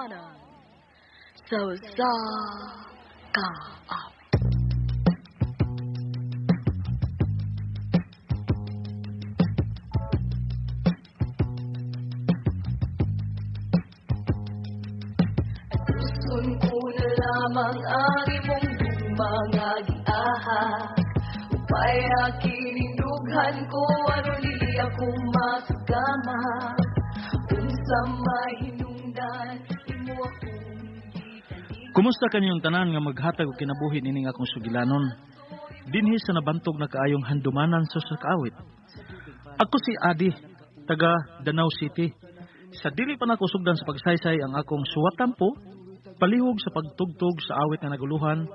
Handumanan sa usa ka awit. Tuson ko na lamang ang imong mga giahak, Upaya kinindughan ko aron dili ako masugama. Unsa mahinungdan imo akong gitalikan. Kumusta kanyong tanan nga maghatag og kinabuhi nining akong sugilanon? Dinhi sa nabantog na kaayong handumanan sa sakawit. Ako si Adi, taga Danao City. Sa dili pa nako sugdan sa pagsaysay ang akong suwatampo, palihog sa pagtugtog sa awit nga naguluhan,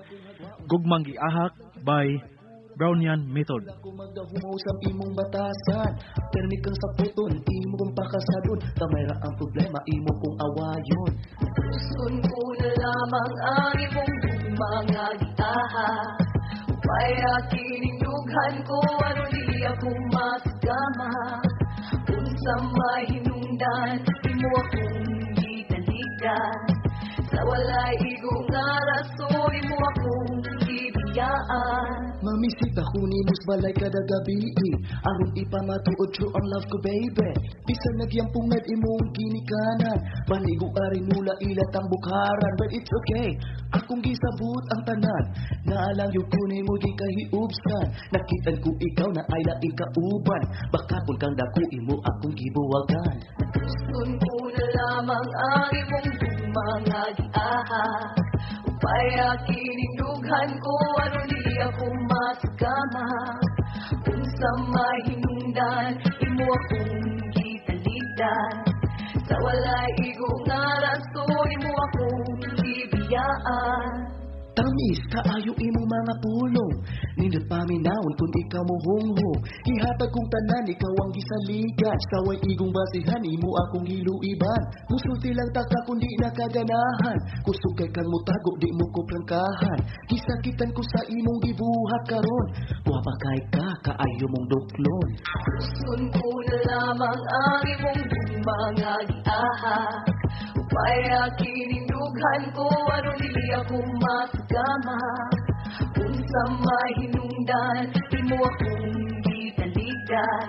Gugmang Giahak by Brownian Method. Ako magdahumaw sa imong batasan, permi kang saputon, imo kong pakasadon, kamay ra ang problema, imo kong awayon. Tuson ko na lamang ang imong mga giahak, Upaya kinindughan ko aron dili ako masugama. Unsa mahinungdan imo akong gitalikan, Sa walay igo nga rason imo akong gibiyaan. Mamisita ko ni Mus balay kada gabi, aron ipamatuod true ang love ko baby. Bisan nagyampungad imong ginikanan, panigo arin mula ilat ang bukaran. But it's okay, akong gisabot ang tanan, naalang yung kunin mo di kahiubsan. Nakitan ko ikaw na ay laing kauban, baka kung kang dako imo akong gibuwagan. Tuson ko na lamang ang imong mga giahak, Upaya kinindughan ko aron dili ako masugama. Unsa mahinungdan imo akong gitalikan, Sa walay igo nga rason imo akong gibiyaan. Tamis kaayo imong mga pulong, nindot paminawon kung ikaw mo honghong. Gihatag kong tanan, ikaw ang gisaligan, saway igong basihan, imo akong giluiban. Musulti lang taka kung di nakaganahan, kusog kay kang mutago, di mo ko prangkahan. Gisakitan ko sa imong gibuhat karon, guwapa kay ka, kaayo mong duklon. Tuson ko na lamang ang imong mga giahak, Upaya kinindughan ko aron dili ako masugama. Unsa mahinungdan imo akong gitalikan,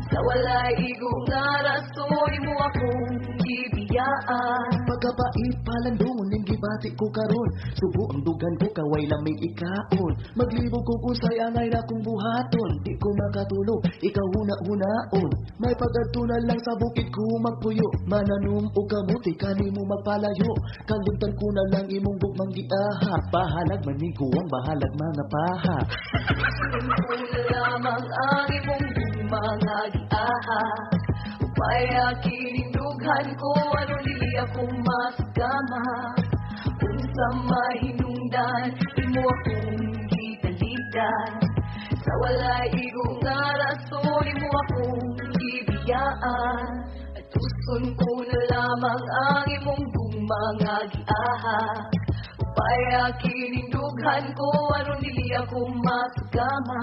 Sa walay igo nga rason imo akong gibiyaan. Pagkabait palandungon ning gibati ko karon, subo ang dugan ko kaway lamig ikaon. Maglibog ko unsay angay na kong buhaton, di ko makatulog ikaw huna-hunaon. May pag-adto na lang sa bukid ko magpuyo, mananom og kamuti kanimo magpalayo. Kalimtan ko na lang imong gugmang giaha, bahalag maniguang bahalag mga paha. Tuson ko na lamang ang imong mga giaha, Upaya kinindughan ko aron dili ako masugama. Unsa mahinungdan imo akong gitalikan, Sa walay igo nga rason imo akong gibiyaan. Tuson ko na lamang ang imong mga giaha, Upaya kinindughan ko aron dili ako masugama.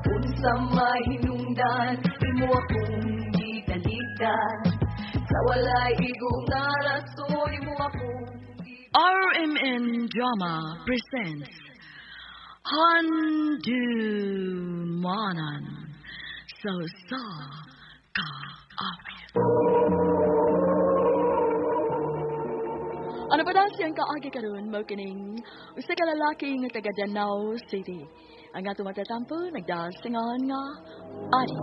Unsa mahinungdan imo akong gitalikan, Sa walay igo nga rason imo akong gibiyaan. RMN Drama presents Handumanan sa usa ka awit. Ano pa dahil siyang kaagi karon mo kining usa ka lalaki nga taga Danao City. Ang ato matatampo nagdasingan nga Adi.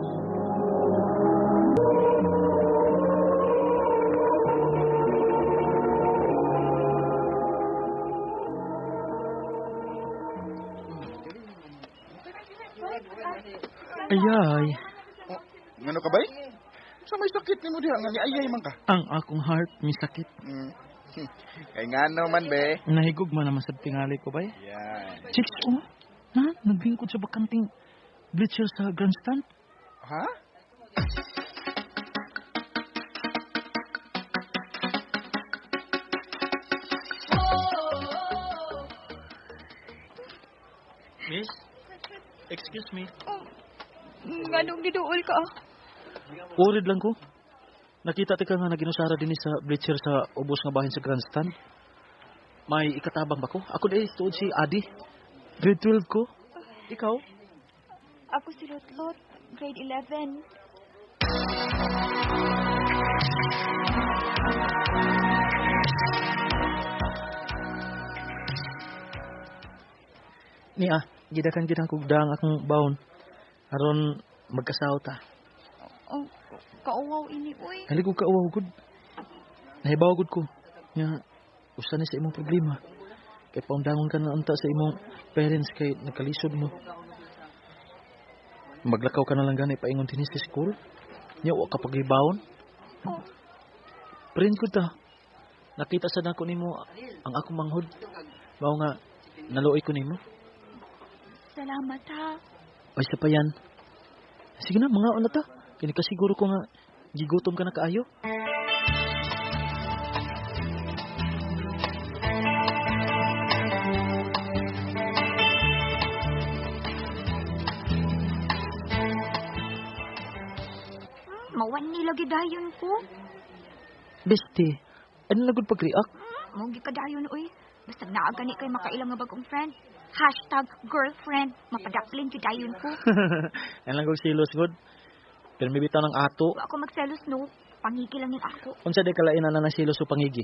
Ayay, Oh, ngano ka bay? Sa may sakit nimo diha nga niayay man ka. ang akong heart misakit. Kay ngano man be. Nahigog man naman sa tingali ko bay. Yan. Chicks, oh, na, nagbingkod sa bakanting bleacher sa grandstand. Ha? Miss, excuse me. Nganong giduol ka? Worried lang ko. Nakita tika nga naginusara dinhi sa bleacher sa ubos nga bahin sa grandstand. May ikatabang ba ko? Ako di tuod si Adi. Grade 12 ko. Ikaw? Ako si Lotlot, grade 11. Niya, gidakan gid ang kugdang akong baon. Aron magkasaw ta. Oh, kauwaw ini, uy. Halig og kauwaw gud. Nahibaw gud ko. Nya, usa ni sa imong problema. Kay paundangon ka na unta sa imong parents kay nagkalisod mo. Maglakaw ka na lang gani paingon dinhi sa school. Nya wa ka pagibawon. Oh. Friend ko ta. Nakita sad nako nimo ang akong manghod. Mao nga naluoy ko nimo. Salamat ha. Ay sa pa yan. Sige na, mga una ta. Kini kasiguro ko nga gigutom ka na kaayo. Mawan nila gidayon ko. Beste, ano na gud pag-react? Mo gikadayon oy. Basta naa gani kay makailang nga bagong friend. Hashtag girlfriend. Mapadaplin gyud dayon ko. Ano lang kog silos gud. Pero may bitaw ng ato. Wa ako magselos no. Pangigi lang yung ako. Unsa day kalain na ng silos o pangigi?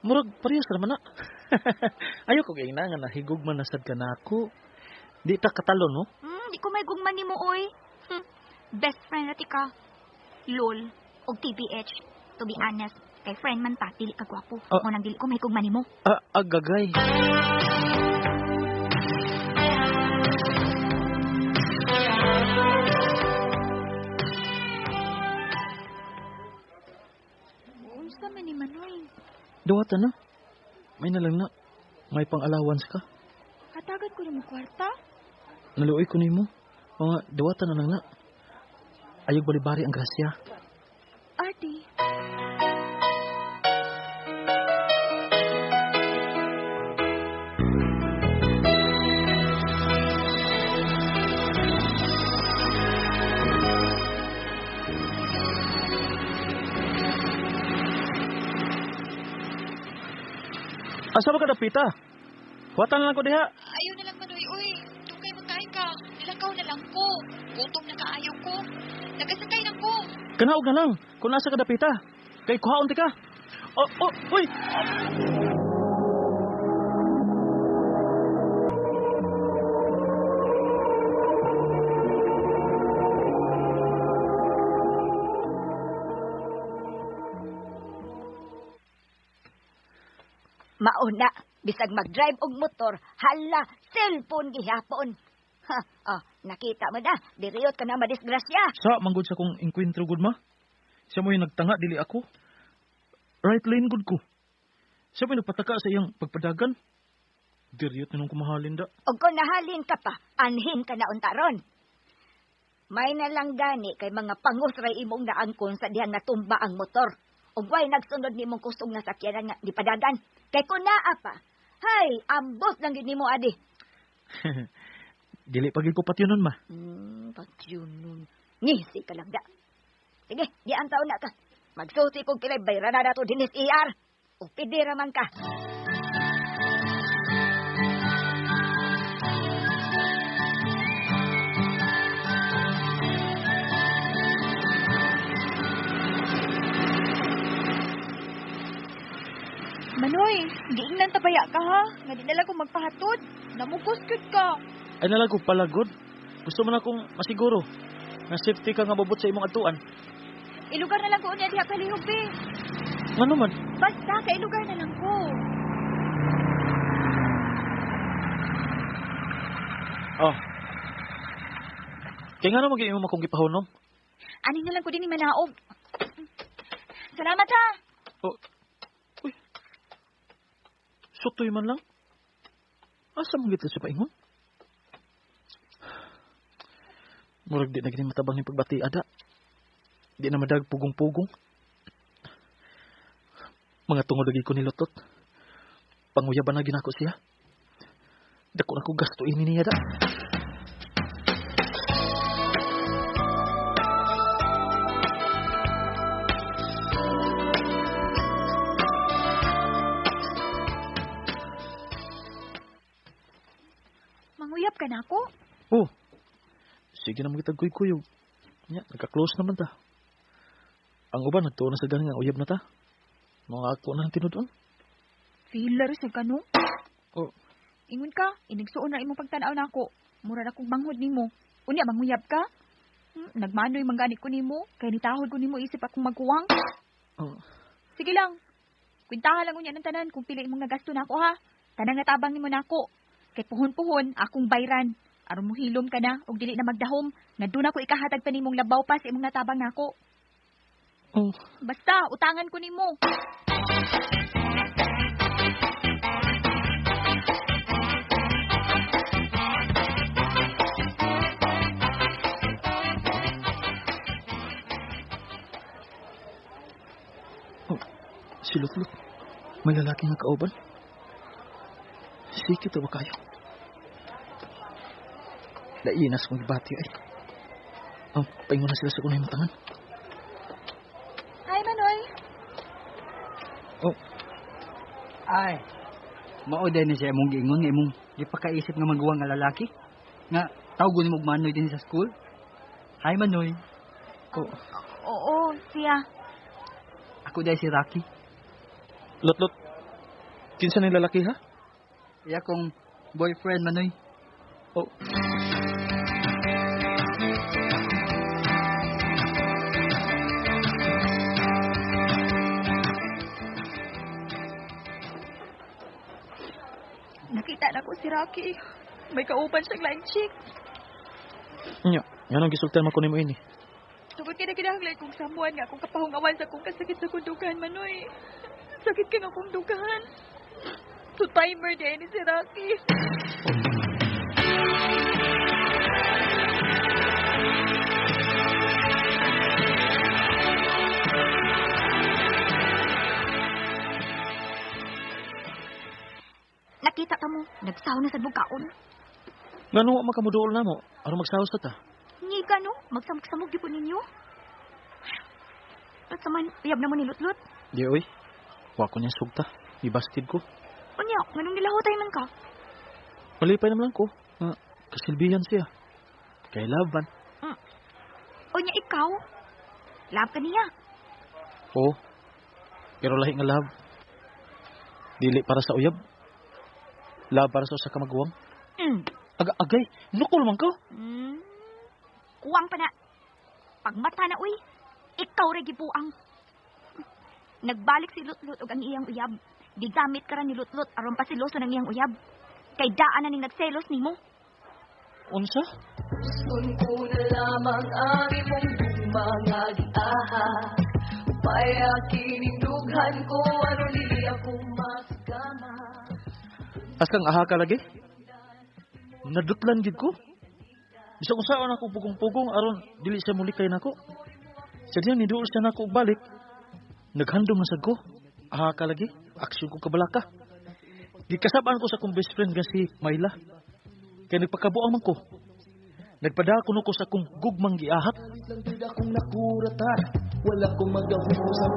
Murag parehas ra man na. Ayo ko kay nga nahigugma na sad ka nako. Di ta katalo no? Di ko may gugma nimo oy. Best friend na ti ka. Lol og TBH. To be honest, kay friend man ta, dili ka gwapo. Mo nang dili ko may gugma nimo. Agagay. Unsa man ni Manoy? Duwata na. May na lang na. May pang-allowance ka. Hatagan ko nimo kwarta. Naluoy ko nimo. Mga duwata na lang na. Ayog balibari ang grasya. Ate. Asa ba ka dapita? Huwatan na lang ko diha. Ayaw na lang Manoy, uy. Dugay magkain ka. Nilakaw na lang ko. Gutom na kaayo ko. Nagasakay na ko. Kanaog na lang. Kung nasa ka dapita. Kay kuhaon ti ka. Oh, oh, uy! Mauna, bisag mag-drive og motor, hala, cellphone gihapon. Ha, oh, nakita mo na, diriyot ka na madisgrasya. Sa, manggod sa kong enkwentro gud ma. Siya mo'y nagtanga, dili ako. Right lane gud ko. Siya mo'y nagpataka sa iyang pagpadagan. Diriyot na nung kumahalin da. Og kung nahalin ka pa, anhin ka na unta ron. May na lang gani kay mga pangos ray imong naangkon sa dihang natumba ang motor. Ug way nagsunod nimong kusog nga sakyanan nga gipadagan. Kay kun naa pa, hay, ambot lang gyud nimo adi. Dili pa gyud ko patyonon ma. Patyonon. Ngisi ka lang da. Sige, di ang taon na ka. Magsulti kog kilay bayra na nato dinis ER. O pidira man ka. Manoy, giingnan tabaya ka ha. Nga di na lang ko magpahatod. Namugos gyud ka. Ay nalang ko palagod. Gusto man akong masiguro na safety ka nga mabot sa imong atuan. Ilugar na lang ko unya diha palihog be. Ngano man? Basta kay ilugar na lang ko. Oh. Kay ngano man gyud imo akong gipahunong? Ani na lang ko dinhi manaog. Salamat ha. Oh. Uy. Sutoy man lang. Asa man gid sa paingon? Murag di na gini matabang ni pagbati ada. Di na madag pugong-pugong. Mga tungod lagi ko nilutot. Panguyaban na ginako siya. Dako na ko gasto ini niya da. Uyab ka na ako? Oh. Sige na magitag kuy-kuyog. Nya, nagka-close naman ta. Ang uban nagtuo na sa ganing ang uyab na ta. Mga ako na ang tinud-on. Feeler sa kano? Oh. Ingon ka, inigsuon na imong pagtan-aw nako. Mura na kong manghod nimo. Unya manguyab ka? Nagmanoy man gani ko nimo, kay nitahod ko nimo isip akong magkuwang. Oh. Sige lang. Kwentahan lang unya ng tanan kung pili imong nagasto nako ha. Tanang natabang nimo nako. Kay puhon-puhon akong bayran. Aron mo hilom ka na og dili na magdahom, nga doon ako ikahatag pa nimong labaw pa sa imong natabang nako. Oh. Basta utangan ko nimo. Oh, si Lutlut. May lalaki nga kauban. Sige to ba kayo? Lainas kong gibati ay. Oh, paingon na sila sa kunay matangan. Hi Manoy. Oh. Ay, mao din ni siya imong giingon nga imong gipakaisip nga maguwang nga lalaki. Nga tawgon nimo og Manoy din sa school. Hi Manoy. Oh. Oo, siya. Ako dahil si Rocky. Lutlut. Kinsa ni lalaki ha? Iya kong boyfriend Manoy. Oh. Nakita na ko si Rocky. May kauban siyang laing chick. Nya, nganong gisultihan man ko nimo ini? Tungod kay nagkinahanglan kong samuan nga akong kapahungawan sa akong kasakit sa akong dughan, Manoy. Sakit kay nga akong dughan. Two-timer di ni si Rocky. Nakita ka mo, nagsaw na sa bukaon. Ngano wa makamuduol namo? Aron magsaw sa ta. Ngiga no, magsamok-samok di po ninyo. At sa man, uyab na mo ni Lutlut. Di oy. Wa ko niya sugta. Ibastid ko. Unya, nganong nilahotay man ka? Malipay naman lang ko. Nga, kasilbihan siya. Kay love man. Unya, ikaw? Love ka niya. Oo. Pero lahi nga love. Dili para sa uyab. Love para sa usa ka maguwang. Agay, nukol man ko. Kuwang pa na. Pagmata na, uy. Ikaw ra gibuang. Nagbalik si Lutlut og ang iyang uyab. Gigamit ka ra ni Lutlut aron pasiloso ng iyang uyab. Kay daan na ning nagselos nimo. Unsa? Gusto ko na lamang ang imong mga giaha. Upaya kinindughan ko aron dili ako masagama. Askang aha ka lagi? Nadutlan gid ko. Bisag unsaon ako pugong-pugong aron dili siya mulikay nako. Sa diyan niduol siya nako og balik. Naghandom na sad ko. Aha ka lagi. Aksyon ko kabalaka. Gikasab-an ko sa akong best friend nga si Myla. Kay nagpakabuang man ko. Nagpadako no ko sa akong gugmang giahak. Lang gid akong nakuratan. Wala kong magawa sa